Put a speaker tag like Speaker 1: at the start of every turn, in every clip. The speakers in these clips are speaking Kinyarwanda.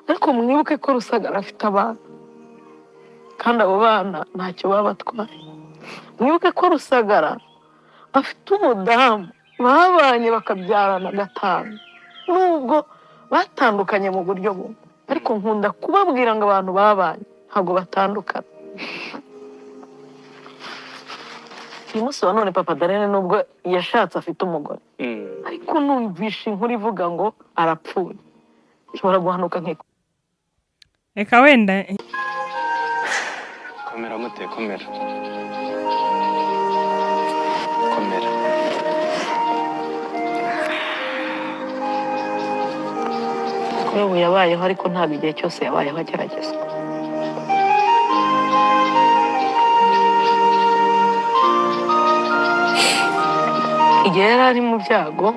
Speaker 1: Ariko mwibuke ko Rusagara afite abana, kandi abo bana ntacyo baba batwaye. Mwibuke ko Rusagara afite umudamu babanye bakabyarana gatanu, nubwo batandukanye mu buryo bumwe, ariko nkunda kubabwira ngo abantu babanye ntabwo batandukana. Uyu munsi wa none Papa Darlene nubwo yashatse afite umugore, ariko numvishe inkuru ivuga ngo arapfuye, nshobora guhanuka nkiko.
Speaker 2: Reka wenda.
Speaker 3: Komera mute, komera, komera.
Speaker 1: Kuri ubu yabayeho, ariko ntabwo igihe cyose yabayeho ageragezwa. Igihe yari ari mu byago,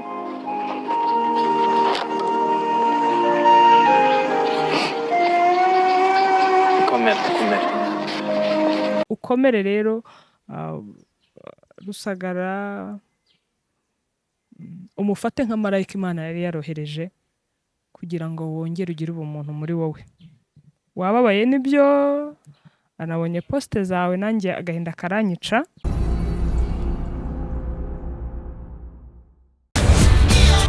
Speaker 3: Komera, komera.
Speaker 2: Ukomere rero, Rusagara, umufate nka marayika Imana yari yarohereje kugira ngo wongere ugire ubumuntu muri wowe. Wababaye nibyo, anabonye poste zawe, nanjye agahinda karanyica.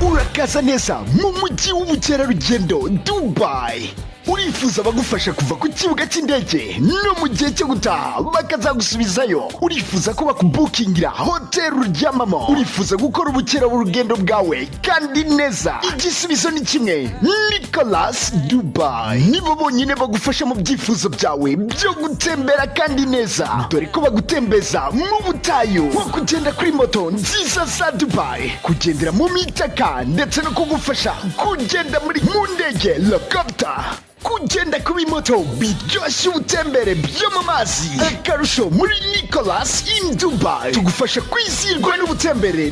Speaker 4: Urakaza neza mu mujyi w'ubukerarugendo Dubai. Urifuza abagufasha kuva ku kibuga cy'indege no mu gihe cyo gutaha bakazagusubizayo? Urifuza ko bakubukingira hoteli uryamamo? Urifuza gukora ubukerarugendo bwawe kandi neza? Igisubizo ni kimwe: Nicolas Dubai. Nibo bonyine bagufasha mu byifuzo byawe byo gutembera kandi neza, dore ko bagutembeza mu butayu, nko kugenda kuri moto nziza za Dubai, kugendera mu mitaka, ndetse no kugufasha kugenda muri mu ndege helicopter, kugenda ku bimoto biryoshye ubutembere byo mu mazi. Akarusho, muri Nicolas in Dubai tugufasha kwizihirwa n'ubutembere,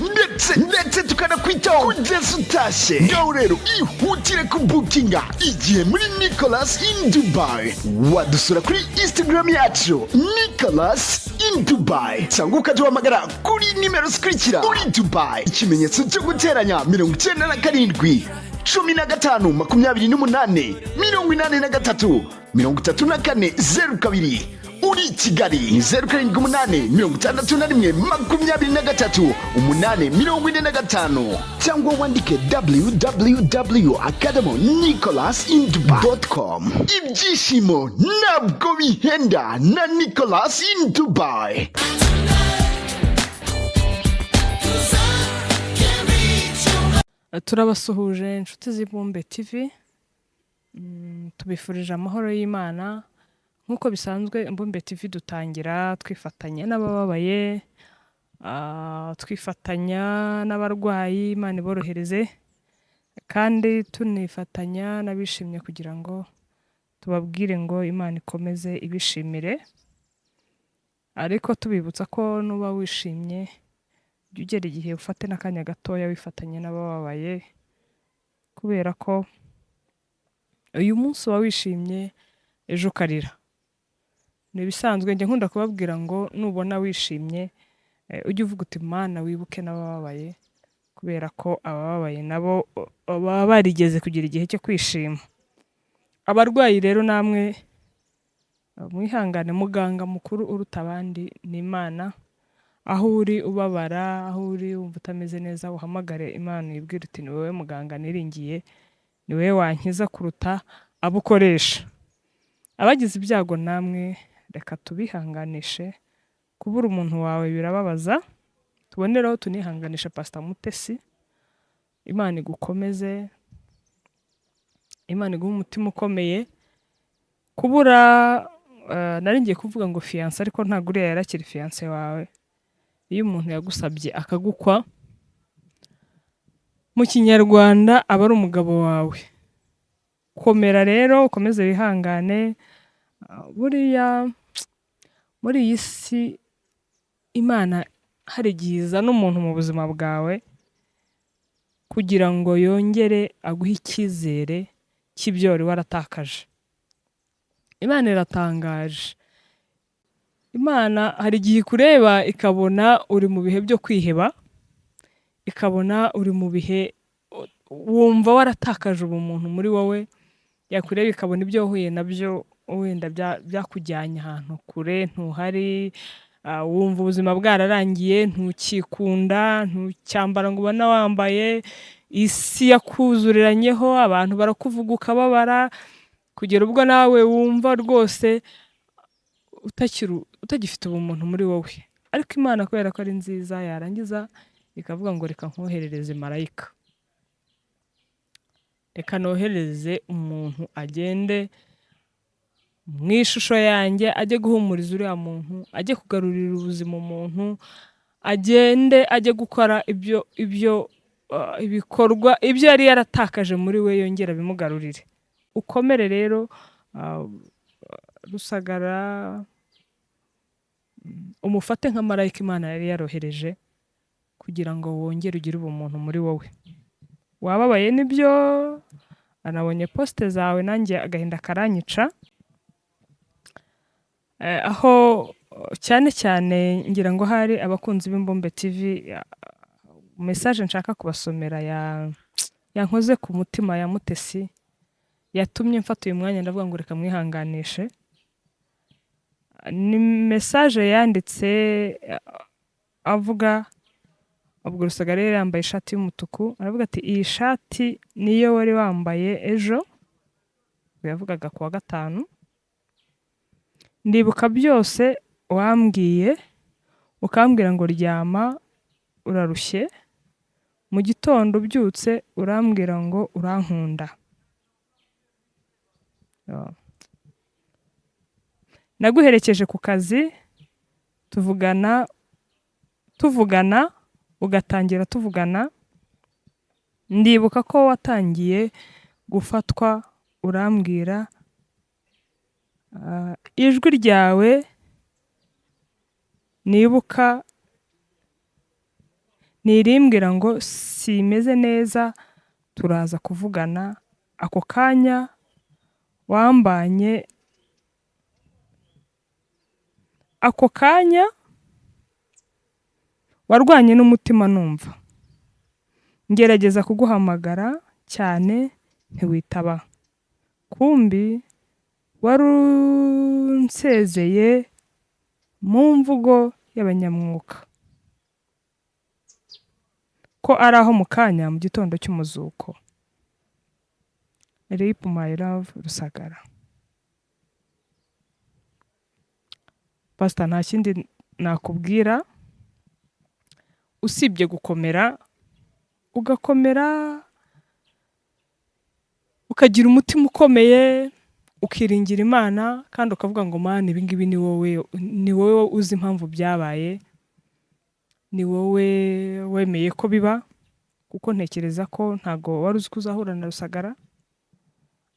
Speaker 4: ndetse tukanakwitaho kugeza utashye. Ngaho rero ihutire kubukinga igihe muri Nicolas in Dubai. Wadusura kuri Instagram yacu Nicolas in Dubai, cyangwa ukaduhamagara kuri nimero zikurikira: uri Dubai, ikimenyetso cyo guteranya 97 15 28 83 34 02. Uri Kigali ni 078 61 23 8 45, cyangwa wandike www.nicolas in dubai.com. Ibyishimo ntabwo bihenda na Nicolas in Dubai.
Speaker 2: Turabasuhuje inshuti z'Ibumbe TV. Tubifurije amahoro y'Imana. Nk'uko bisanzwe, Imbumbe TV dutangira twifatanya n'abababaye, twifatanya n'abarwayi, Imana iborohereze, kandi tunifatanya n'abishimye kugira ngo tubabwire ngo Imana ikomeze ibishimire, ariko tubibutsa ko nuba wishimye jya ugera igihe ufate n'akanya gatoya wifatanye n'abababaye, kubera ko uyu munsi uba wishimye ejo ukarira, ni ibisanzwe. Njya nkunda kubabwira ngo nubona wishimye, ujye uvuga uti: "Mana, wibuke n'abababaye," kubera ko abababaye nabo baba barigeze kugira igihe cyo kwishima. Abarwayi rero namwe mwihangane, muganga mukuru uruta abandi ni Imana. Aho uri ubabara, aho uri wumva utameze neza, uhamagare Imana uyibwire uti: "Ni wowe muganga niringiye, ni wowe wankiza kuruta abo ukoresha." Abagize ibyago namwe reka tubihanganishe, kubura umuntu wawe birababaza. Tubonereho tunihanganisha Pastor Mutesi, Imana igukomeze, Imana iguhe umutima ukomeye. Kubura, nari ngiye kuvuga ngo fiancé, ariko ntabwo uriya yarakiri fiancé wawe. Iyo umuntu yagusabye akagukwa, mu Kinyarwanda aba ari umugabo wawe. Komera rero, ukomeze wihangane. Buriya muri iyi si Imana hari igihe izana umuntu mu buzima bwawe kugira ngo yongere aguhe icyizere cy'ibyo wari waratakaje. Imana iratangaje. Imana hari igihe ikureba ikabona uri mu bihe byo kwiheba, ikabona uri mu bihe wumva waratakaje ubumuntu muri wowe. Yakureba ikabona ibyo wahuye nabyo, wenda byakujyanye ahantu kure, ntuhari, wumva ubuzima bwararangiye, ntukikunda, ntucyambara ngo ubone wambaye, isi yakuzuriranyeho, abantu barakuvuga ukababara, kugera ubwo nawe wumva rwose utagifite ubumuntu muri wowe. Ariko Imana kubera ko ari nziza, yarangiza ikavuga ngo reka nkoherereze marayika, reka nohereze umuntu agende mu ishusho yanjye, ajye guhumuriza uriya muntu, ajye kugarurira ubuzima umuntu, agende ajye gukora ibyo ibikorwa ibyo yari yaratakaje muri we, yongera abimugarurire. Ukomere rero, Rusagara, umufate nka marayika Imana yari yarohereje kugira ngo wongere ugire ubumuntu muri wowe. Wababaye nibyo, anabonye poste zawe nanjye agahinda karanyica. Aho cyane cyane ngira ngo hari abakunzi b'Imbumbe TV, message nshaka kubasomera yankoze ku mutima ya Mutesi, yatumye mfata uyu mwanya ndavuga ngo reka mwihanganishe. Ni message yanditse avuga, ubwo Rusagara yari yambaye ishati y'umutuku, aravuga ati iyi shati niyo wari wambaye ejo, ubwo yavugaga kuwa gatanu, ndibuka byose wambwiye, ukambwira ngo ryama urarushye, mu gitondo ubyutse urambwira ngo urankunda. Naguherekeje ku kazi, tuvugana, ugatangira tuvugana, ndibuka ko watangiye gufatwa urambwira, ijwi ryawe nibuka nirimbwira ngo simeze neza, turaza kuvugana. Ako kanya wambanye, ako kanya warwanye n'umutima numva ngerageza kuguhamagara cyane ntiwitaba, kumbi warunsezeye mu mvugo y'abanyamwuka ko ari aho mu kanya mu gitondo cy'umuzuko. Rip my love Rusagara. Pastor, nta kindi nakubwira usibye gukomera, ugakomera, ukagira umutima ukomeye, ukiringira Imana, kandi ukavuga ngo Mana ibi ngibi ni wowe uzi impamvu byabaye, ni wowe wemeye ko biba, kuko ntekereza ko ntago wari uzi ko uzahura na Rusagara,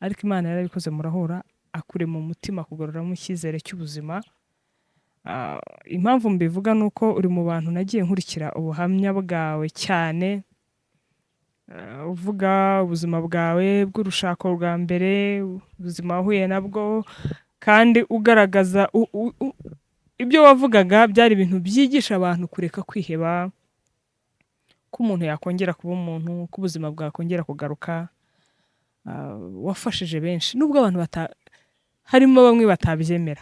Speaker 2: ariko Imana yarabikoze murahura, akurema umutima, kugaruramo icyizere cy'ubuzima. Impamvu mbivuga ni uko uri mu bantu nagiye nkurikira ubuhamya bwawe cyane, uvuga ubuzima bwawe bw'urushako rwa mbere, ubuzima wahuye nabwo, kandi ugaragaza ibyo wavugaga byari ibintu byigisha abantu kureka kwiheba, ko umuntu yakongera kuba umuntu, ko ubuzima bwakongera kugaruka. Wafashije benshi, nubwo abantu harimo bamwe batabyemera.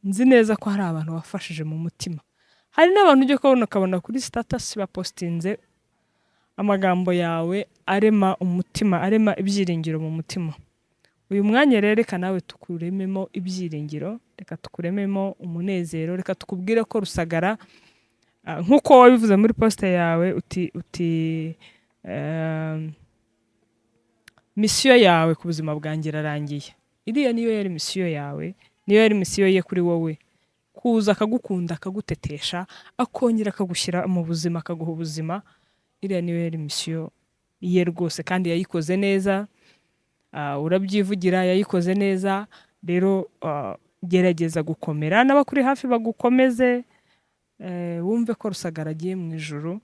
Speaker 2: Nzi neza ko hari abantu wafashije mu mutima. Hari n'abantu ujya kubona ukabona kuri status bapostinze amagambo yawe arema umutima, arema ibyiringiro mu mutima. Uyu mwanya rero reka nawe tukurememo ibyiringiro, reka tukurememo umunezero, reka tukubwire ko Rusagara, nk'uko wabivuze muri poste yawe uti misiyo yawe ku buzima bwanjye irarangiye. Iriya niyo yari misiyo yawe, niyo yari misiyo ye kuri wowe, kuza akagukunda, akagutetesha, akongera akagushyira mu buzima, akaguha ubuzima. Iriya niyo yari misiyo ye rwose, kandi yayikoze neza. Urabyivugira, yayikoze neza. Rero gerageza gukomera, n'abakuri hafi bagukomeze, wumve ko Rusagara agiye mu ijuru,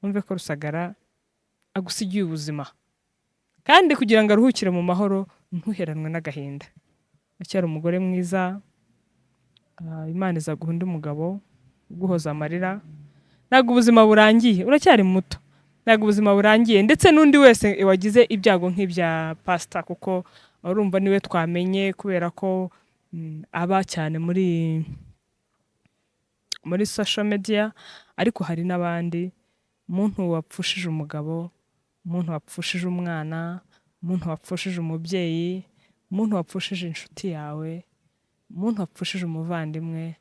Speaker 2: wumve ko Rusagara agusigiye ubuzima, kandi kugira ngo aruhukire mu mahoro, ntuheranwe n'agahinda. Acyari umugore mwiza, Imana izaguha undi mugabo uguhoza amarira. Ntabwo ubuzima burangiye, uracyari muto, ntabwo ubuzima burangiye, ndetse n'undi wese wagize ibyago nk'ibya pastor, kuko Urumva niwe twamenye kubera ko aba cyane muri social media, ariko hari n'abandi. Umuntu wapfushije umugabo, umuntu wapfushije umwana, umuntu wapfushije umubyeyi, umuntu wapfushije inshuti yawe, umuntu wapfushije umuvandimwe,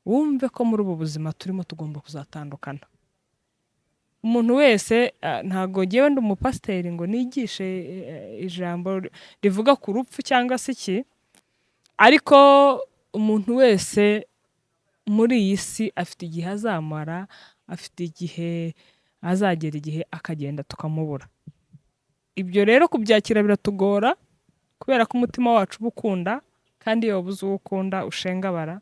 Speaker 2: wumve ko muri ubu buzima turimo tugomba kuzatandukana. Umuntu wese, ntabwo ngewe ndi umupasiteri ngo nigishe ijambo rivuga ku rupfu cyangwa se iki, ariko umuntu wese muri iyi si afite igihe azamara, afite igihe azagera, igihe akagenda tukamubura. Ibyo rero kubyakira biratugora kubera ko umutima wacu uba ukunda, kandi iyo wabuze uwo ukunda ushengabara.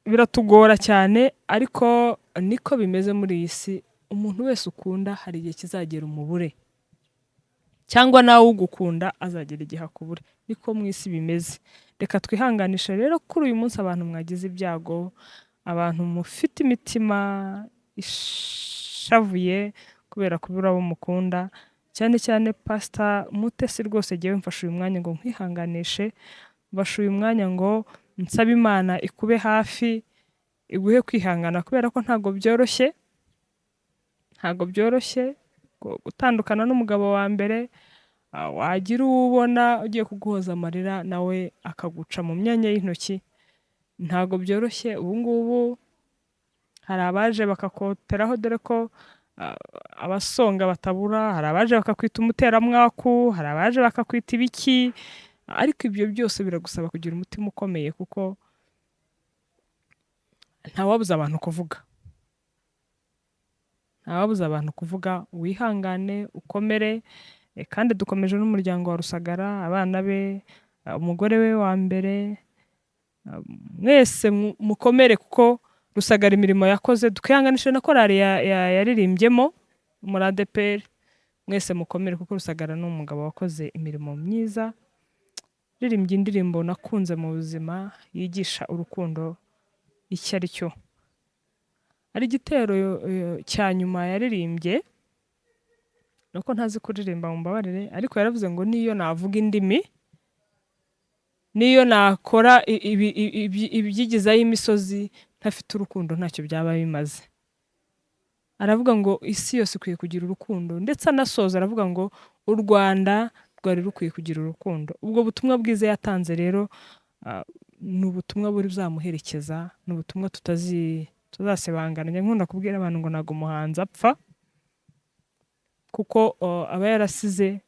Speaker 2: Biratugora cyane, ariko niko bimeze muri iyi si. Umuntu wese ukunda hari igihe kizagera umubure, cyangwa nawe ugukunda azagera igihe akubure. Niko mu isi bimeze. Reka twihanganishe rero kuri uyu munsi abantu mwagize ibyago, abantu mufite imitima ishavuye kubera kubura abo mukunda, cyane cyane Pastor Mutesi. Rwose jyewe mfashe uyu mwanya ngo nkwihanganishe, mfashe uyu mwanya ngo nsabe Imana ikube hafi, iguhe kwihangana, kubera ko ntabwo byoroshye, ntabwo byoroshye gutandukana n'umugabo wa mbere, wagira uwo ubona ugiye kuguhoza amarira nawe akaguca mu myanya y'intoki. Ntabwo byoroshye. Ubu ngubu hari abaje bakakoteraho, dore ko abasonga batabura, hari abaje bakakwita umuteramwaku, hari abaje bakakwita ibiki, ariko ibyo byose biragusaba kugira umutima ukomeye, kuko ntawabuza abantu kuvuga, ntawabuza abantu kuvuga. Wihangane, ukomere. Kandi dukomeje n'umuryango wa Rusagara, abana be, umugore we wa mbere, mwese mukomere, kuko Rusagara imirimo yakoze, twihanganishe na korali yaririmbyemo muri ADEPR. Mwese mukomere, kuko Rusagara ni umugabo wakoze imirimo myiza, yaririmbye indirimbo nakunze mu buzima yigisha urukundo icyo ari cyo. Hari igitero cya nyuma yaririmbye, nuko ntazi kuririmba mumbabarire, ariko yaravuze ngo niyo navuga indimi, niyo nakora ibyigizayo imisozi, ntafite urukundo ntacyo byaba bimaze. Aravuga ngo isi yose ikwiye kugira urukundo, ndetse anasoza aravuga ngo u Rwanda rwari rukwiye kugira urukundo. Ubwo butumwa bwiza yatanze rero, ni ubutumwa buri buzamuherekeza, ni ubutumwa tuzasibangana. Njya nkunda kubwira abantu ngo ntabwo umuhanzi apfa, kuko aba yarasize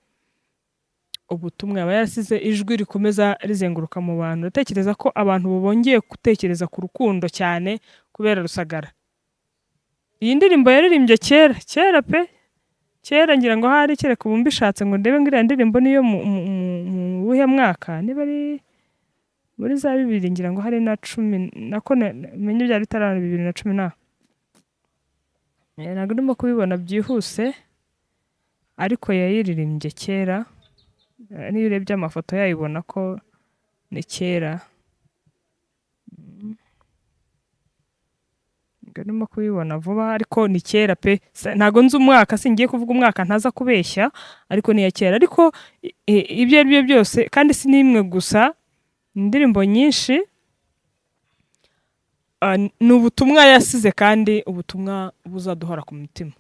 Speaker 2: ubutumwa, aba yarasize ijwi rikomeza rizenguruka mu bantu. Ndatekereza ko abantu bongeye gutekereza ku rukundo cyane kubera Rusagara. Iyi ndirimbo yaririmbye kera kera pe, kera, ngira ngo hari kereka ubu mbishatse ngo ndebe ngo iriya ndirimbo niyo mu buhe mwaka, niba ari muri za bibiri, ngira ngo hari na cumi nako menye byari bitarana 2010 na. Ntabwo ndimo kubibona byihuse, ariko yayiririmbye kera. Niyo urebye amafoto yayibona ko ni kera. Ntabwo ndimo kubibona vuba, ariko ni kera pe. Ntabwo nzi umwaka, singiye kuvuga umwaka ntaza kubeshya, ariko ni iya kera. Ariko ibyo ari byo byose, kandi si n'imwe gusa, indirimbo nyinshi, ni ubutumwa yasize, kandi ubutumwa buzaduhora ku mutima.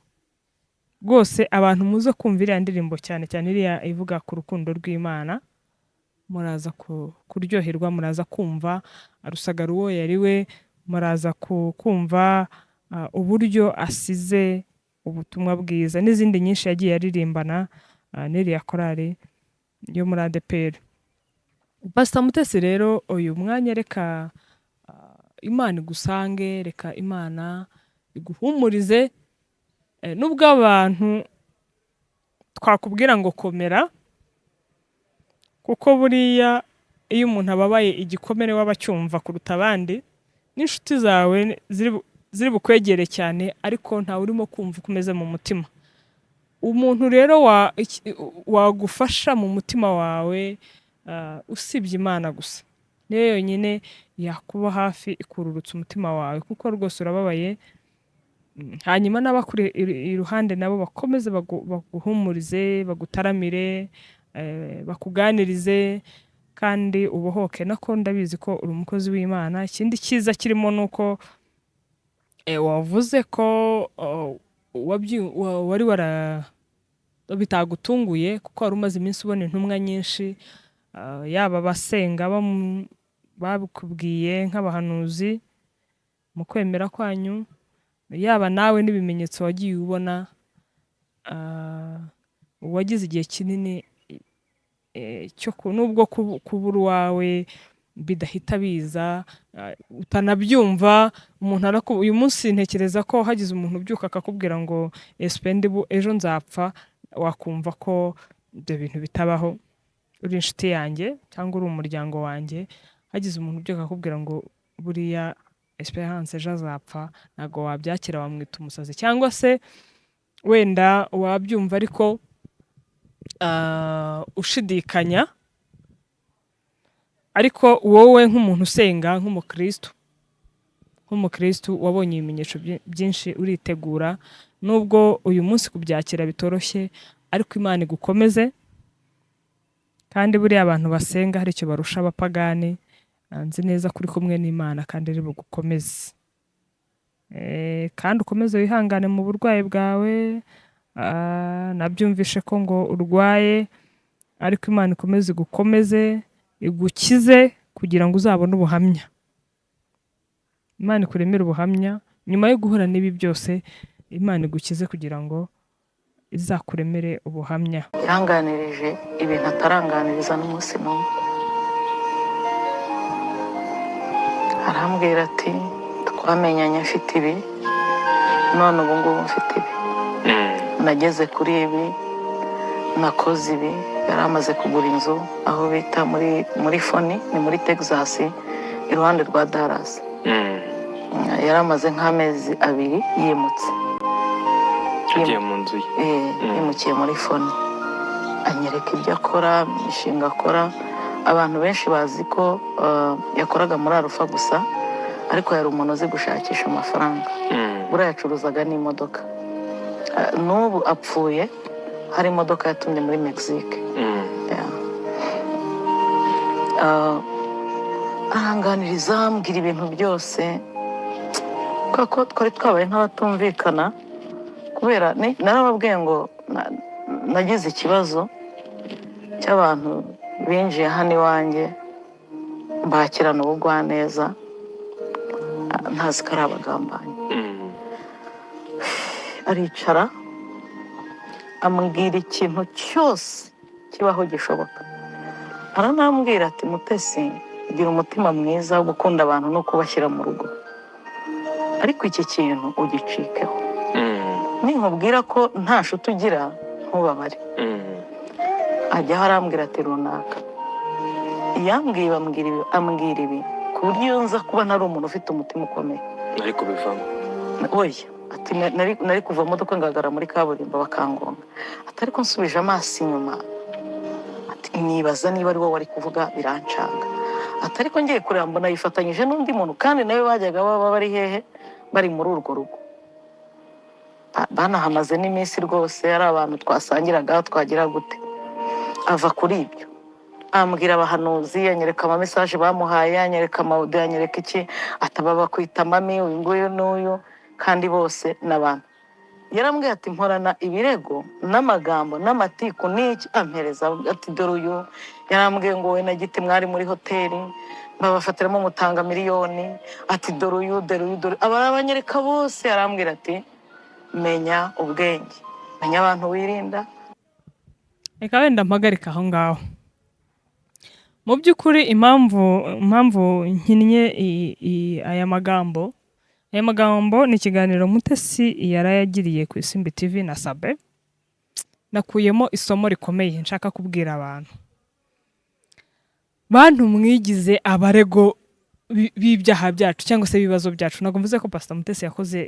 Speaker 2: Rwose abantu muze kumva iriya ndirimbo, cyane cyane iriya ivuga ku rukundo rw'Imana, muraza kuryoherwa, muraza kumva Rusagara uwo yari we, muraza kumva uburyo asize ubutumwa bwiza, n'izindi nyinshi yagiye aririmbana n'iriya korali yo muri ADEPR. Pastor Mutesi rero uyu mwanya reka Imana igusange, reka Imana iguhumurize. Nubwo abantu twakubwira ngo komera, kuko buriya iyo umuntu ababaye igikomere waba acyumva kuruta abandi, n'inshuti zawe ziri bukwegere cyane, ariko ntawe urimo kumva uko umeze mu mutima. Umuntu rero wagufasha mu mutima wawe, usibye Imana gusa, niyo yonyine yakuba hafi ikururutsa umutima wawe, kuko rwose urababaye. Hanyuma n'abakuri iruhande nabo bakomeze baguhumurize, bagutaramire. bakuganirize kandi ubohoke. Nako ndabizi ko uri umukozi w'Imana. Ikindi cyiza kirimo ni uko wavuze ko wari wara bitagutunguye, kuko wari umaze iminsi ubona intumwa nyinshi, yaba abasenga babikubwiye nk'abahanuzi mu kwemera kwanyu, yaba nawe n'ibimenyetso wagiye ubona. Wagize igihe kinini cyo nubwo kubura uwawe bidahita biza, utanabyumva. Umuntu uyu munsi ntekereza ko hagize umuntu ubyuka akakubwira ngo esipendi ejo nzapfa, wakumva ko ibyo bintu bitabaho. Uri inshuti yanjye cyangwa uri umuryango wanjye, hagize umuntu ubyuka akakubwira ngo buriya Esperance ejo azapfa, ntabwo wabyakira, wamwita umusazi, cyangwa se wenda wabyumva ariko ushidikanya. Ariko wowe nk'umuntu usenga, nk'umukristu wabonye ibimenyetso byinshi, uritegura, nubwo uyu munsi kubyakira bitoroshye, ariko Imana igukomeze. Kandi buriya abantu basenga hari icyo barusha abapagani. Nzi neza ko uri kumwe n'Imana kandi iri bugukomeze. Kandi ukomeze wihangane mu burwayi bwawe. Nabyumvishe ko ngo urwaye, ariko Imana ikomeze igukomeze, igukize kugira ngo uzabone ubuhamya. Imana ikuremere ubuhamya nyuma yo guhura n'ibi byose. Imana igukize kugira ngo izakuremere ubuhamya.
Speaker 1: Yanganirije ibintu ataranganiriza n'umunsi n'umwe. Arambwira ati twamenyanye mfite ibi, none ubu ngubu mfite ibi, nageze kuri ibi, nakoze ibi. Yari amaze kugura inzu aho bita muri Foni, ni muri Texas, iruhande rwa Dallas. Yari amaze nk'amezi 2 yimutse,
Speaker 3: agiye mu nzu ye,
Speaker 1: yimukiye muri Foni. Anyereka ibyo akora, imishinga akora. Abantu benshi bazi ko yakoraga muri Arufa gusa, ariko yari umuntu uzi gushakisha amafaranga. Buriya yacuruzaga n'imodoka. N'ubu apfuye hari imodoka yatumye muri Mexique. Aranganiriza, ambwira ibintu byose, kuko twari twabaye nk'abatumvikana. Kubera narababwiye ngo nagize ikibazo cy'abantu binjiye hano iwanjye, mbakirana ubugwaneza, ntazi ko ari abagambanyi. Aricara ambwira ikintu cyose kibaho gishoboka. Aranambwira ati Mutesi, gira umutima mwiza wo gukunda abantu no kubashyira mu rugo, ariko iki kintu ugicikeho. Ninkubwira ko nta nshuti ugira ntubabare. Ajyaho arambwira ati runaka yambwiye, bambwira ibi, ambwira ibi, ku buryo iyo nza kuba ntari umuntu ufite umutima ukomeye
Speaker 3: nari kubivamo.
Speaker 1: Oya, ati nari kuva mu modoka ngagara muri kaburimbo bakangonga. Ati ariko nsubije amaso inyuma, ati nibaza niba ari wowe wari kuvuga, birancanga. Ati ariko ngiye kureba mbona yifatanyije n'undi muntu, kandi nawe bajyaga baba bari hehe, bari muri urwo rugo. Banahamaze n'iminsi rwose, ari abantu twasangiraga twagira gute. Ava kuri ibyo ambwira abahanuzi, anyereka ama message bamuhaye, anyereka ama audio, anyereka iki, ataba bakwita mami uyu nguyu n'uyu, kandi bose n'abantu. Yarambwiye ati mporana ibirego n'amagambo n'amatiku n'iki, ampereza ati dore uyu. Yarambwiye ngo wowe na Giti mwari muri hoteli babafatiramo mutanga miliyoni, ati dore uyu, dore uyu, dore abarabanyereka bose. Yarambwira ati menya ubwenge, menya abantu wirinda.
Speaker 2: Reka wenda mpagarika aho ngaho. Mu by'ukuri impamvu nkinnye aya magambo ni ikiganiro Mutesi yarayagiriye ku Isimbi TV na Sabe. Nakuyemo isomo rikomeye nshaka kubwira abantu. Bantu mwigize abarego b'ibyaha byacu cyangwa se ibibazo byacu. Ntabwo mvuze ko Pastor Mutesi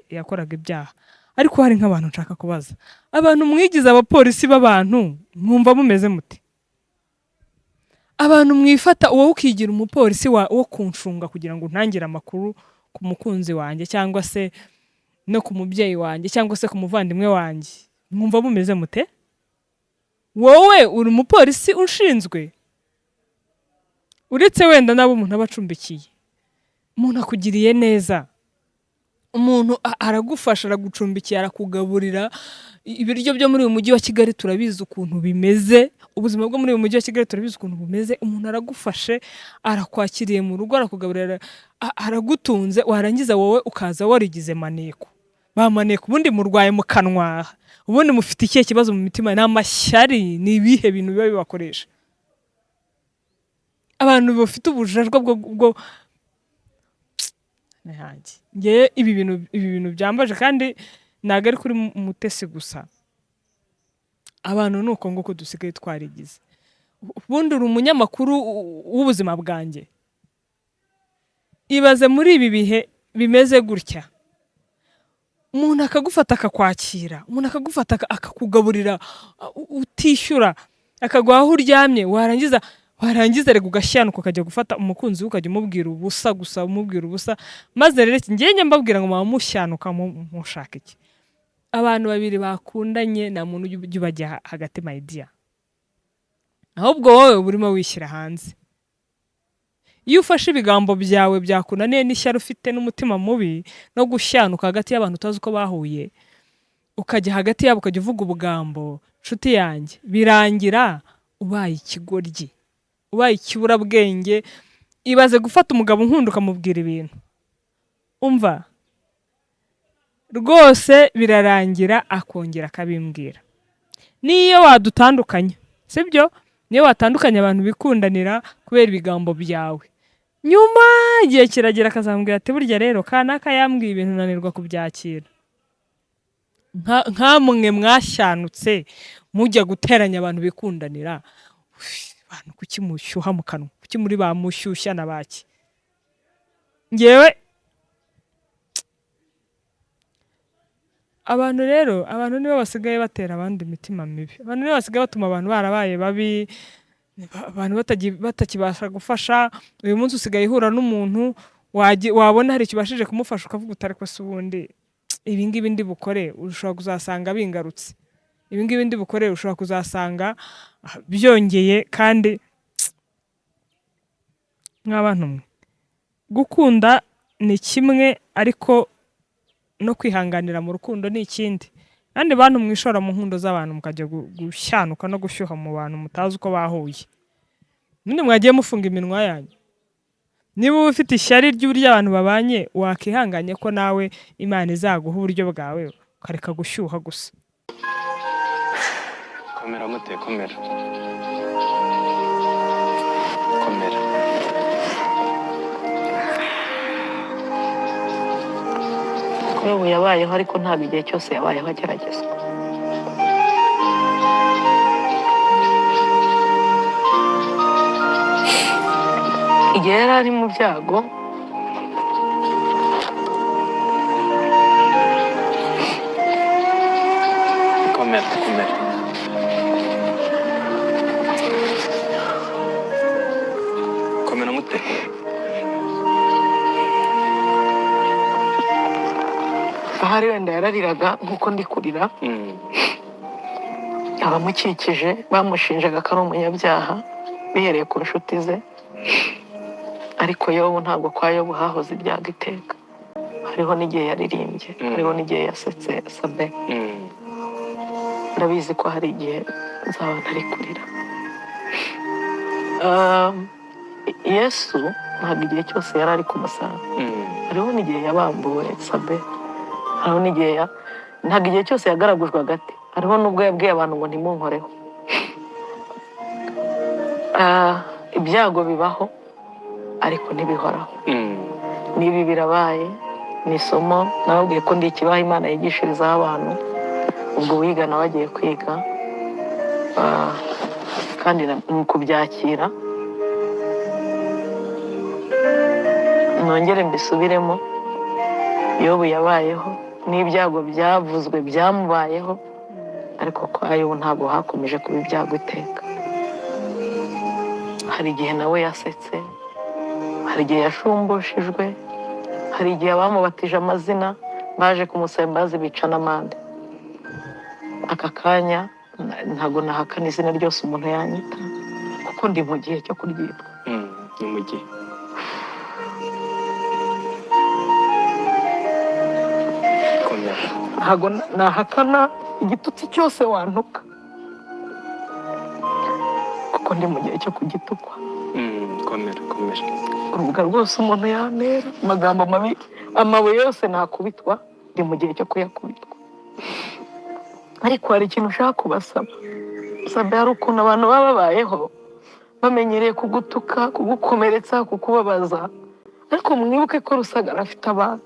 Speaker 2: yakoraga ibyaha, ariko hari nk'abantu nshaka kubaza. Abantu mwigize abapolisi b'abantu, mwumva mumeze mute? Abantu mwifata wowe ukigira umupolisi wo kunshunga kugira ngo untangire amakuru ku mukunzi wanjye cyangwa se no ku mubyeyi wanjye cyangwa se ku muvandimwe wanjye, mwumva mumeze mute? Wowe uri umupolisi ushinzwe, uretse wenda n'abo umuntu aba acumbikiye, umuntu akugiriye neza, umuntu aragufasha, aragucumbikiye, arakugaburira. Ibiryo byo muri uyu mujyi wa Kigali turabizi ukuntu bimeze, ubuzima bwo muri uyu mujyi wa Kigali turabizi ukuntu bumeze. Umuntu aragufashe, arakwakiriye mu rugo, arakugaburira, aragutunze, warangiza wowe ukaza warigize maneko. Ba maneko ubundi murwaye mu kanwa, ubundi mufite ikihe kibazo mu mitima? Ni amashyari? Ni ibihe bintu biba bibakoresha? Abantu bafite ubujajwa bwo ngewe ibi bintu byambaje, kandi ntabwo ari kuri Mutesi gusa. Abantu ni uko nguko dusigaye twarigize. Ubundi uri umunyamakuru w'ubuzima bwanjye. Ibaze muri ibi bihe bimeze gutya, umuntu akagufata akakwakira, umuntu akagufata akakugaburira utishyura, akaguha aho uryamye, warangiza rega ugashyanuka ukajya gufata umukunzi we ukajya umubwira ubusa gusa, umubwira ubusa. Maze rero njye mbabwira ngo mama mushyanuka mushaka iki? Abantu babiri bakundanye nta muntu ujya ubajya hagati, my dear. Ahubwo wowe urimo wishyira hanze. Iyo ufashe ibigambo byawe byakunaniye n'ishyari ufite n'umutima mubi no gushyanuka hagati y'abantu utazi uko bahuye, ukajya hagati yabo ukajya uvuga ubugambo, nshuti yanjye, birangira ubaye ikigoryi, ubaye ikiburabwenge. Ibaze gufata umugabo unkunda ukamubwira ibintu, umva rwose birarangira akongera akabimbwira. Niyo wadutandukanya, sibyo? Niyo watandukanya abantu bikundanira kubera ibigambo byawe, nyuma igihe kiragera akazambwira ati burya rero kanaka yambwiye ibintu nanirwa kubyakira. Nkamwe mwashyanutse mujya guteranya abantu bikundanira, abantu kuki mushyuha mu kanwa? Kuki muri ba mushyushya na baki? Ngewe abantu rero, abantu nibo basigaye batera abandi imitima mibi, abantu nibo basigaye batuma abantu barabaye babi, abantu batakibasha gufasha. Uyu munsi usigaye uhura n'umuntu wabona hari ikibashije kumufasha ukavuga uti ariko se ubundi ibi ngibi ndi bukore ushobora kuzasanga bingarutse, ibi ngibi ndi bukore ushobora kuzasanga byongeye. Kandi mw'abantu mwe, gukunda ni kimwe ariko no kwihanganira mu rukundo ni ikindi. Kandi bantu mwishora mu nkundo z'abantu mukajya gushyanuka no gushyuha mu bantu mutazi uko bahuye, none mwagiye mufunga iminwa yanyu. Niba ufite ishyari ry'uburyo abantu babanye, wakihanganye ko nawe Imana izaguha uburyo bwawe ukareka gushyuha gusa.
Speaker 3: Komera mute, komera. Komera.
Speaker 1: Yobu yabayeho ariko ntabwo igihe cyose yabayeho ageragezwa. Igihe yari ari mu byago,
Speaker 3: Komera, komera. Komera mute.
Speaker 1: Ahari wenda yarariraga nkuko ndi kurira. Abamukikije bamushinjaga ko ari umunyabyaha bihereye ku nshuti ze, ariko Yobu ntabwo kwa Yobu hahoze ibyago iteka. Hariho n'igihe yaririmbye, hariho n'igihe yasetse Sabe. Ndabizi ko hari igihe nzaba ntari kurira. Yesu ntabwo igihe cyose yari ari ku musaraba. Hariho n'igihe yabambuwe Sabe, hariho n'igihe ntabwo igihe cyose yagaragujwe agati. Hariho n'ubwo yabwiye abantu ngo ntimunkoreho. Ibyago bibaho ariko ntibihoraho. N'ibi birabaye, ni isomo. Nababwiye ko ndi ikibaho Imana yigishirizaho abantu, ubwo wiga nawe agiye kwiga, kandi ni ukubyakira. Nongere mbisubiremo, Yobu yabayeho n'ibyago byavuzwe byamubayeho, ariko kwa Yobu ntabwo hakomeje kuba ibyago iteka. Hari igihe nawe yasetse, hari igihe yashumbushijwe, hari igihe abamubatije amazina baje kumusaba imbabazi bica n'amande. Aka kanya Ntabwo nahakana izina ryose umuntu yanyita, kuko ndi mu gihe cyo kuryitwa.
Speaker 3: Ni mu gihe. Komera.
Speaker 1: Ntabwo nahakana igitutsi cyose wantuka, kuko ndi mu gihe cyo kugitukwa.
Speaker 3: Komera, komera.
Speaker 1: Urubuga rwose umuntu yantera amagambo mabi, amabuye yose nakubitwa, ndi mu gihe cyo kuyakubitwa. Ariko hari ikintu ushaka kubasaba. Sabe, hari ukuntu abantu baba babayeho bamenyereye kugutuka, kugukomeretsa, kukubabaza, ariko mwibuke ko Rusagara afite abana,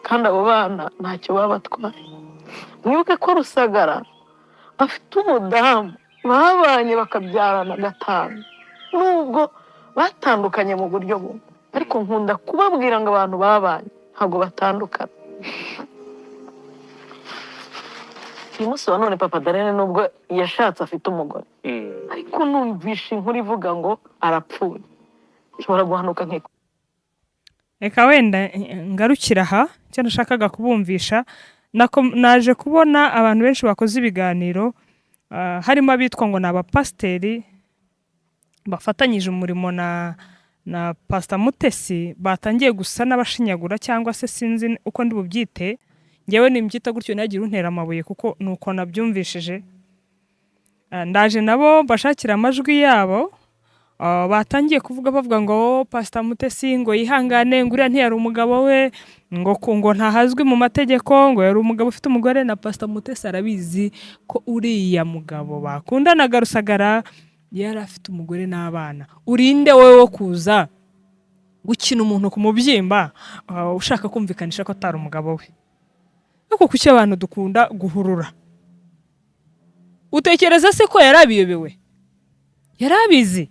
Speaker 1: kandi abo bana ntacyo baba batwaye. Mwibuke ko Rusagara afite umudamu babanye bakabyarana gatanu, nubwo batandukanye mu buryo bumwe, ariko nkunda kubabwira ngo abantu babanye ntabwo batandukana. Uyu munsi wa none Papa Darlene nubwo yashatse afite umugore, ariko numvishe inkuru ivuga ngo arapfuye, nshobora guhanuka nkiko.
Speaker 2: Reka wenda ngarukira aha, icyo nashakaga kubumvisha, naje kubona abantu benshi bakoze ibiganiro, harimo abitwa ngo ni abapasiteri bafatanyije umurimo na Pastor Mutesi, batangiye gusa n'abashinyagura, cyangwa se sinzi uko ndi bubyite. Njyewe nimbyita gutyo ntihagire untera amabuye, kuko nuko nabyumvishije. Ndaje nabo mbashakira amajwi yabo. Batangiye kuvuga bavuga ngo Pastor Mutesi ngo yihangane, ngo uriya ntiyari umugabo we, ngo ntahazwi mu mategeko, ngo yari umugabo ufite umugore. Na Pastor Mutesi arabizi ko uriya mugabo bakundanaga Rusagara yari afite umugore n'abana. Urinde wowe wo kuza gukina umuntu ku mubyimba, ushaka kumvikanisha ko atari umugabo we. Ariko kuki abantu dukunda guhurura? Utekereza se ko yari abiyobewe? Yari abizi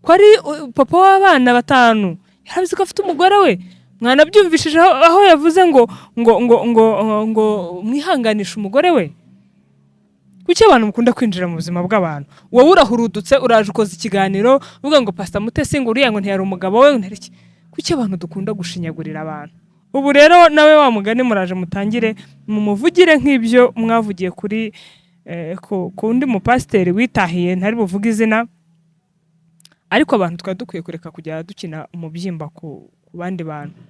Speaker 2: ko ari papa w'abana 5, yarabizi ko afite umugore we. Mwanabyumvishije aho yavuze ngo ngo ngo ngo ngo mwihanganishe umugore we. Kuki abantu mukunda kwinjira mu buzima bw'abantu? Wowe urahurudutse uraje ukoze ikiganiro uvuga ngo Pastor Mutesi ngo uriya ngo ntiyari umugabo we, ntiyari iki. Kuki abantu dukunda gushinyagurira abantu? Ubu rero nawe wa mugani muraje mutangire mumuvugire nk'ibyo mwavugiye kuri ku wundi mupasiteri witahiye, ntari buvuge izina. Ariko abantu twari dukwiye kureka kujya dukina umubyimba ku bandi bantu,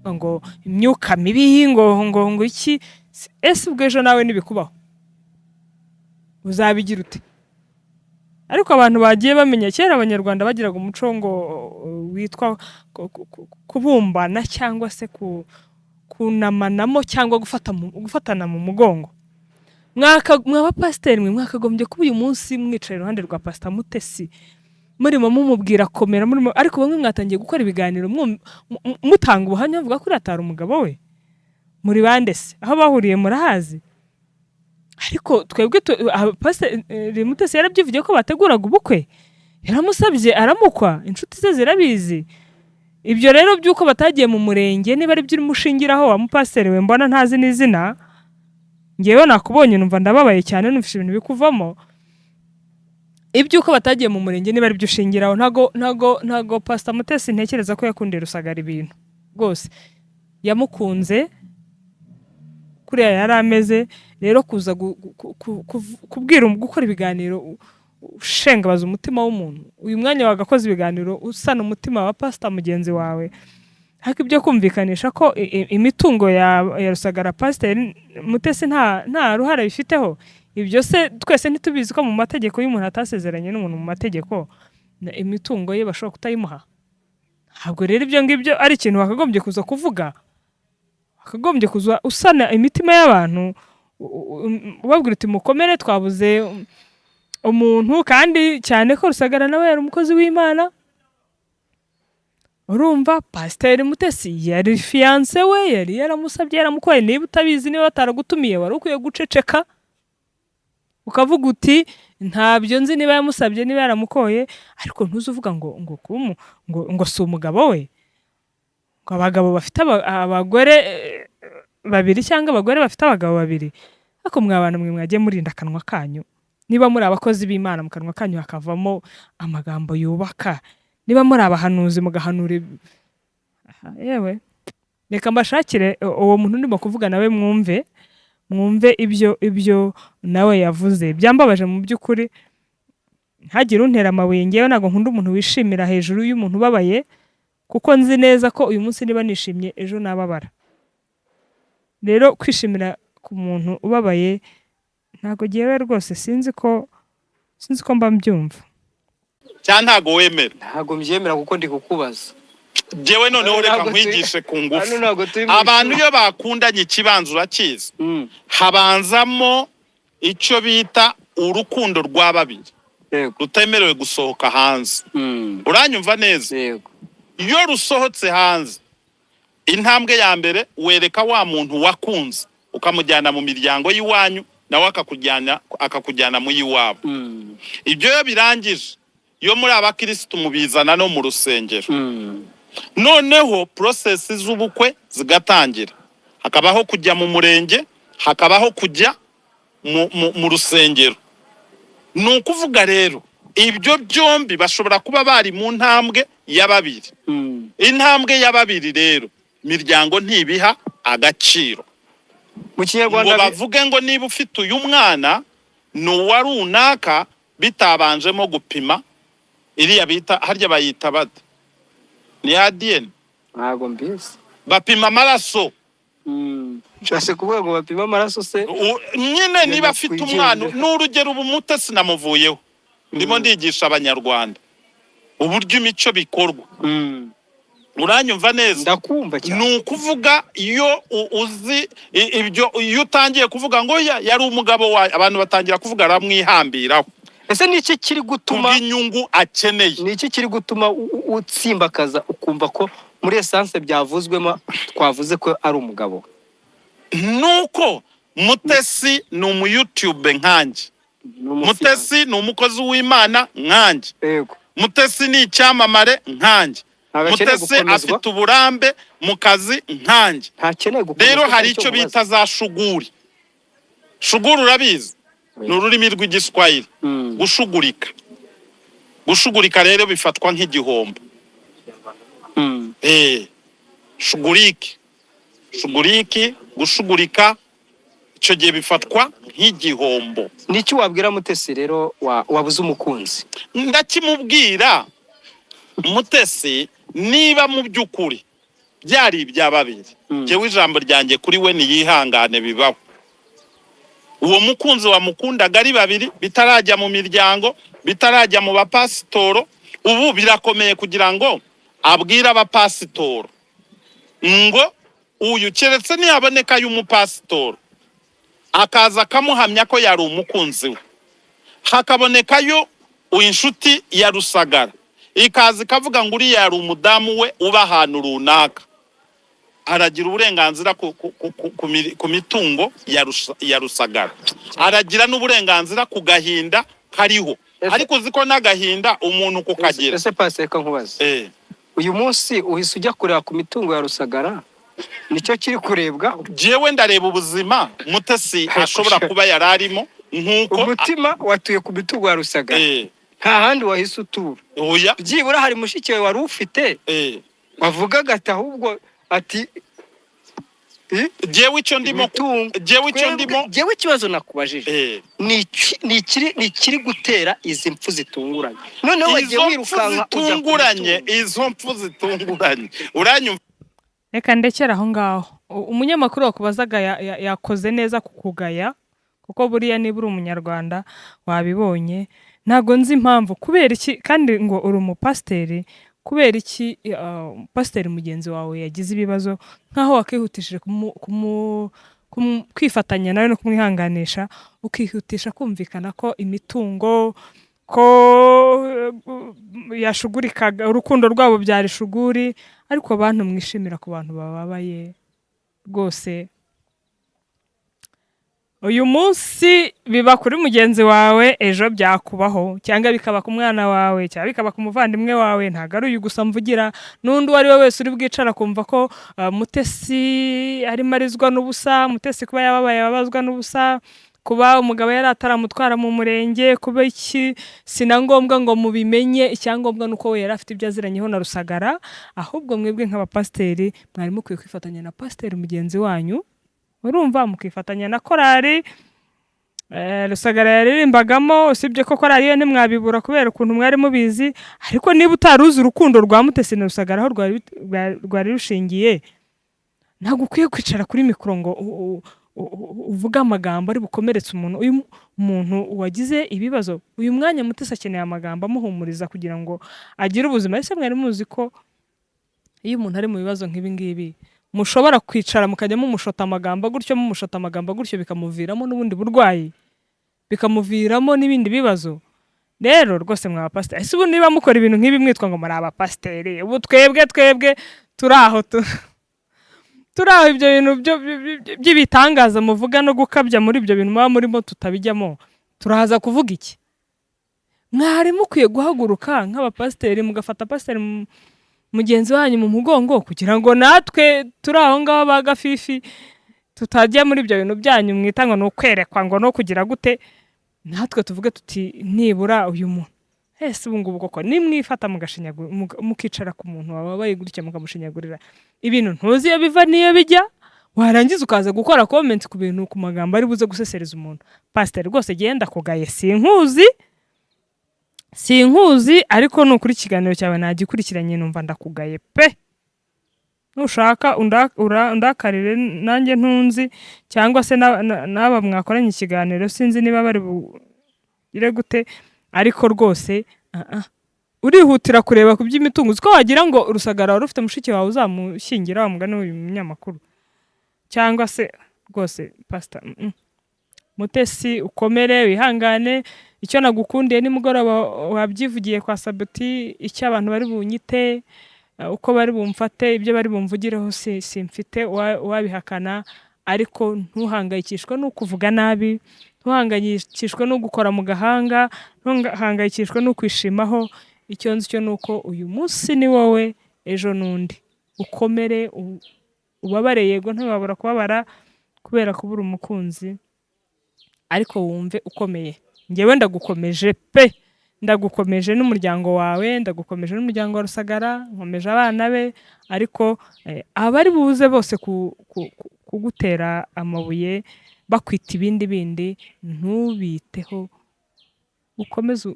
Speaker 2: ngo imyuka mibi, ngo ngo ngo iki. Ese ubwo ejo nawe nibikubaho uzabigira ute? Ariko abantu bagiye bamenya, kera abanyarwanda bagiraga umuco ngo witwa kubumbana cyangwa se kunamanamo cyangwa gufatana mu mugongo. Mwaba pasiteri mwe mwakagombye kuba uyu munsi mwicaye iruhande rwa Pastor Mutesi, murimo mumubwira komera, murimo. Ariko bamwe mwatangiye gukora ibiganiro mutanga ubuhamya muvuga ko uriya atari umugabo we. Muri bande se? Aho bahuriye murahazi. Ariko twebwe Pasiteri Mutesi yarabyivugiye ko bateguraga ubukwe, yaramusabye aramukwa, inshuti ze zirabizi. Ibyo rero by'uko batagiye mu murenge, niba ari byo urimo ushingiraho wa mupasiteri we mbona ntazi n'izina, ngewe nakubonye numva ndababaye cyane, numvise ibintu bikuvamo. Iby'uko batagiye mu murenge niba ari byo ushingiraho, ntago Pastor Mutesi ntekereza ko yakundiye Rusagara ibintu rwose, yamukunze kuriya yari ameze. Rero kuza kubwira gukora ibiganiro ushengabaza umutima w'umuntu, uyu mwanya wagakoze ibiganiro usana umutima wa pastor mugenzi wawe. Ariko ibyo kumvikanisha ko imitungo ya Rusagara Pastor Mutesi nta ruhare bifiteho, ibyo se twese ntitubizi ko mu mategeko y'umuntu atasezeranye n'umuntu mu mategeko, imitungo ye bashobora kutayimuha. Ntabwo rero ibyo ngibyo ari ikintu wakagombye kuza kuvuga, wakagombye kuza usana imitima y'abantu, ubabwira uti mukomere, twabuze umuntu, kandi cyane ko Rusagara nawe yari umukozi w'Imana. Urumva Pasiteri Mutesi yari fiyanse we, yari yaramusabye, yaramukoye. Niba utabizi, niba bataragutumiye, wari ukwiye guceceka ukavuga uti ntabyo nzi niba yamusabye, niba yaramukoye, ariko ntuze uvuga ngo ngo ngo si umugabo we, ngo abagabo bafite abagore babiri cyangwa abagore bafite abagabo babiri. Ariko mwa bantu mwe mwagiye murinda akanwa kanyu, niba muri abakozi b'Imana mu kanwa kanyu hakavamo amagambo yubaka, niba muri abahanuzi mugahanura. Yewe reka mbashakire uwo muntu ndimo kuvuga nawe mwumve, Mwumve ibyo nawe yavuze. Byambabaje mu by'ukuri, ntagire untera amabuye. Ngewe ntabwo nkunda umuntu wishimira hejuru y'umuntu ubabaye, kuko nzi neza ko uyu munsi niba nishimye ejo nababara. Rero kwishimira ku muntu ubabaye ntabwo ngewe rwose sinzi ko mba mbyumva.
Speaker 5: Cyangwa ntago wemera?
Speaker 3: Ntabwo mbyemera kuko ndi kukubaza.
Speaker 5: Jewe noneho reka
Speaker 3: Ntabwo turi-
Speaker 5: nkwigishe ku ngufu.
Speaker 3: Hano ntabwo turi mu
Speaker 5: Abantu
Speaker 3: ishuri.
Speaker 5: iyo bakundanye, ikibanza urakizi, habanzamo icyo bita urukundo rwa babiri rutemerewe gusohoka hanze. Uranyumva neza?
Speaker 3: Yego.
Speaker 5: Iyo rusohotse hanze, intambwe ya mbere wereka wa muntu wakunze, ukamujyana mu miryango y'iwanyu, nawe akakujyana mu y'iwabo. Ibyo iyo birangije, iyo muri abakirisitu mubizana no mu rusengero. Noneho process z'ubukwe zigatangira, hakabaho kujya mu murenge, hakabaho kujya mu rusengero. Ni ukuvuga rero ibyo byombi bashobora kuba bari mu ntambwe ya babiri. Intambwe ya babiri rero, miryango ntibiha agaciro
Speaker 3: Mu
Speaker 5: ngo
Speaker 3: Kinyarwanda
Speaker 5: bavuge ngo niba ufite uyu mwana ni uwa runaka, bitabanjemo gupima iriya bita, harya bayita bate, ni ADN?
Speaker 3: Ntabwo mbizi.
Speaker 5: Bapima amaraso.
Speaker 3: Nshatse kuvuga ngo bapime amaraso se?
Speaker 5: Nyine niba afite
Speaker 3: Nyakwigendera.
Speaker 5: umwana, ni urugero, ubu Mutesi namuvuyeho, ndimo ndigisha Abanyarwanda uburyo imico bikorwa. Uranyumva neza?
Speaker 3: Ndakumva cyane.
Speaker 5: Ni ukuvuga iyo uzi ibyo, iyo utangiye kuvuga ngo yari umugabo wawe, abantu batangira kuvuga aramwihambiraho
Speaker 3: Ese ni iki kiri gutuma
Speaker 5: kubw'inyungu akeneye.
Speaker 3: Ni iki kiri gutuma utsimbakaza ukumva ko muri essence byavuzwemo twavuze ko ari umugabo?
Speaker 5: Nuko Mutesi ni umuyutube nkanjye.
Speaker 3: Ni umufiyanse.
Speaker 5: Mutesi ni umukozi w'Imana nkanjye. Mutesi ni icyamamare nkanjye.
Speaker 3: Ntabwo akeneye
Speaker 5: Mutesi
Speaker 3: gukomezwa.
Speaker 5: afite uburambe mu kazi nkanjye.
Speaker 3: Ntakeneye gukomezwa.
Speaker 5: Rero hari
Speaker 3: Icyo
Speaker 5: icyo
Speaker 3: mubaza.
Speaker 5: bita za shuguri. Shuguri urabizi, ni ururimi rw'Igiswahili. Gushugurika, gushugurika rero bifatwa nk'igihombo. Shugurike, shuguriki, gushugurika, icyo gihe bifatwa nk'igihombo.
Speaker 3: Ni iki wabwira Mutesi rero wabuze umukunzi?
Speaker 5: Ndakimubwira, Mutesi, niba mu by'ukuri byari ibya babiri, njyewe ijambo ryanjye kuri we niyihangane, bibaho. Uwo mukunzi wamukundaga ari babiri, bitarajya mu miryango, bitarajya mu bapasitoro, ubu birakomeye kugira ngo abwire abapasitoro ngo uyu, keretse niyaboneka y'umupasitoro akaza akamuhamya ko yari umukunzi we, hakabonekayo inshuti ya Rusagara ikaza ikavuga ngo uriya yari umudamu we uba ahantu runaka, aragira uburenganzira ku mitungo ya Rusagara, aragira n'uburenganzira ku gahinda kariho. Ariko uzi ko n'agahinda umuntu kukagira.
Speaker 3: Ese pasi, reka nkubaze. Uyu munsi uhise ujya kureba ku mitungo ya Rusagara, nicyo kiri kurebwa?
Speaker 5: Jewe ndareba ubuzima Mutesi ashobora kuba yari arimo nk'uko
Speaker 3: Umutima watuye ku mitungo ya Rusagara? Nta handi wahise utura?
Speaker 5: Oya.
Speaker 3: Byibura hari mushiki wawe wari ufite wavugaga ati ahubwo ati
Speaker 5: Jewe icyo ndimo
Speaker 3: imitungo.
Speaker 5: Jewe icyo ndimo
Speaker 3: Jewe ikibazo nakubajije ni ikiri gutera izi mpfu zitunguranye, noneho wagiye
Speaker 5: Izo mpfu
Speaker 3: wirukanka ujya ku
Speaker 5: zitunguranye,
Speaker 3: mitungo.
Speaker 5: izo mpfu zitunguranye, uranyumva?
Speaker 2: Reka ndekere aho ngaho. Umunyamakuru wakubazaga yakoze neza kukugaya, kuko buriya niba uri Umunyarwanda wabibonye. Ntabwo nzi impamvu, kubera iki, kandi ngo uri umupasiteri, kubera iki pasiteri mugenzi wawe yagize ibibazo nk'aho wakihutishije kwifatanya nawe no kumwihanganisha, ukihutisha kumvikana ko imitungo, ko yashugurikaga, urukundo rwabo byari shuguri. Ariko bantu mwishimira ku bantu bababaye rwose, uyu munsi biba kuri mugenzi wawe, ejo byakubaho, cyangwa bikaba ku mwana wawe, cyangwa bikaba ku muvandimwe wawe. Ntabwo ari uyu gusa mvugira, n'undi uwo ari we wese uri bwicara akumva ko Mutesi arimo arizwa n'ubusa, Mutesi kuba yababaye ababazwa n'ubusa, kuba umugabo yari ataramutwara mu murenge, kuba iki, si na ngombwa ngo mubimenye. Icyangombwa ni uko we yari afite ibyo aziranyeho na Rusagara. Ahubwo mwebwe nk'abapasiteri mwari mukwiye kwifatanya na pasiteri mugenzi wanyu. Urumva mukifatanya na korari Rusagara yaririmbagamo, usibye ko korari yo ntimwabibura kubera ukuntu mwari mubizi. Ariko niba utari uzi urukundo rwa Mutesi na Rusagara aho rwari rushingiye, ntabwo ukwiye kwicara kuri mikoro ngo uvuge amagambo ari bukomeretse umuntu. Uyu muntu wagize ibibazo uyu mwanya, Mutesi akeneye amagambo amuhumuriza kugira ngo agire ubuzima. Ese mwari muzi ko iyo umuntu ari mu bibazo nk'ibi ngibi, mushobora kwicara mukajya mumushota amagambo gutyo, mumushota amagambo gutyo, bikamuviramo n'ubundi burwayi, bikamuviramo n'ibindi bibazo? Rero rwose mwa bapasiteri, ese ubu niba mukora ibintu nk'ibi mwitwa ngo muri abapasiteri, ubu twebwe turi aho turi aho, ibyo bintu by'ibitangaza muvuga no gukabya muri ibyo bintu muba murimo tutabijyamo, turaza kuvuga iki? Mwari mukwiye guhaguruka nk'abapasiteri, mugafata pasiteri mugenzi wanyu mu mugongo, kugira ngo natwe turi aho ngaho ba gafifi tutajya muri ibyo bintu byanyu mwita ngo ni ukwerekwa, ngo no kugira gute, natwe tuvuge tuti nibura uyu muntu. Ese ubu ngubu koko nimwifata mukicara ku muntu wababaye gutya, mukamushinyagurira ibintu ntuzi iyo biva n'iyo bijya, warangiza ukaza gukora comment ku bintu, ku magambo ari buze gusesereza umuntu? Pasiteri rwose, genda kugaye, sinkuzi, sinkuzi, ariko ni ukuri ikiganiro cyawe nagikurikiranye numva ndakugaye pe. Nushaka undakarire nanjye ntunzi, cyangwa se n'aba mwakoranye ikiganiro, sinzi niba bari bugire gute, ariko rwose urihutira kureba ku by'imitungo. Uzi ko wagira ngo Rusagara wari ufite mushiki wawe uzamushyingira, wa mugani w'uyu munyamakuru, cyangwa se rwose pasita Mutesi, ukomere, wihangane. Icyo nagukundiye, nimugoroba wabyivugiye kwa Sabuti, icyo abantu bari bunyite, uko bari bumfate, ibyo bari bumvugireho, si simfite uwabihakana. Ariko ntuhangayikishwe no kuvuga nabi, ntuhangayikishwe no gukora mu gahanga, ntuhangayikishwe no kwishimaho. Icyo nzi cyo ni uko uyu munsi ni wowe, ejo n'undi. Ukomere, ubabare, yego ntiwabura kubabara kubera kubura umukunzi, ariko wumve ukomeye. Njyewe ndagukomeje pe, ndagukomeje n'umuryango wawe, ndagukomeje n'umuryango wa Rusagara, nkomeje abana be. Ariko abari buze bose kugutera amabuye bakwita ibindi bindi, ntubiteho,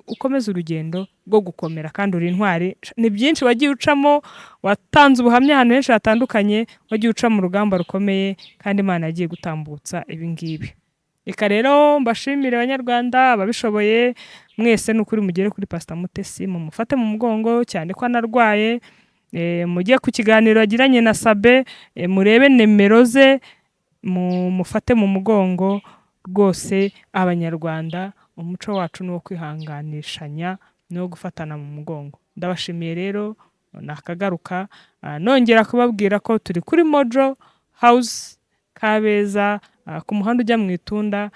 Speaker 2: ukomeze urugendo rwo gukomera, kandi uri intwari. Ni byinshi wagiye ucamo, watanze ubuhamya ahantu henshi hatandukanye, wagiye uca mu rugamba rukomeye, kandi Imana yagiye gutambutsa ibi ngibi. Reka rero mbashimire, Abanyarwanda ababishoboye mwese, ni ukuri mugere kuri Pastor Mutesi mumufate mu mugongo, cyane ko anarwaye. Mujye ku kiganiro yagiranye na Sabe, murebe nimero ze, mumufate mu mugongo rwose. Abanyarwanda umuco wacu ni uwo kwihanganishanya, ni uwo gufatana mu mugongo. Ndabashimiye rero, nakagaruka. Nongera kubabwira ko turi kuri Mojo House Kabeza, ku muhanda ujya mu Itunda.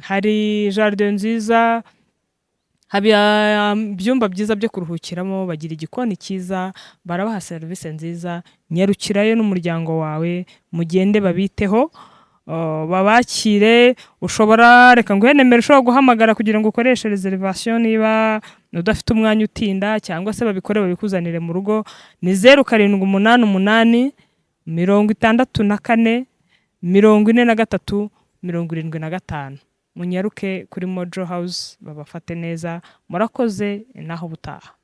Speaker 2: Hari jardin nziza, haba ibyumba byiza byo kuruhukiramo, bagira igikoni cyiza, barabaha serivisi nziza. Nyarukirayo n'umuryango wawe, mugende babiteho, babakire. Ushobora, reka nguhe nimero ushobora guhamagara kugira ngo ukoreshe reservation niba udafite umwanya utinda, cyangwa se babikore babikuzanire mu rugo. Ni 0788 64 43 75. Munyaruke kuri Mojo House babafate neza. Murakoze, naho ubutaha.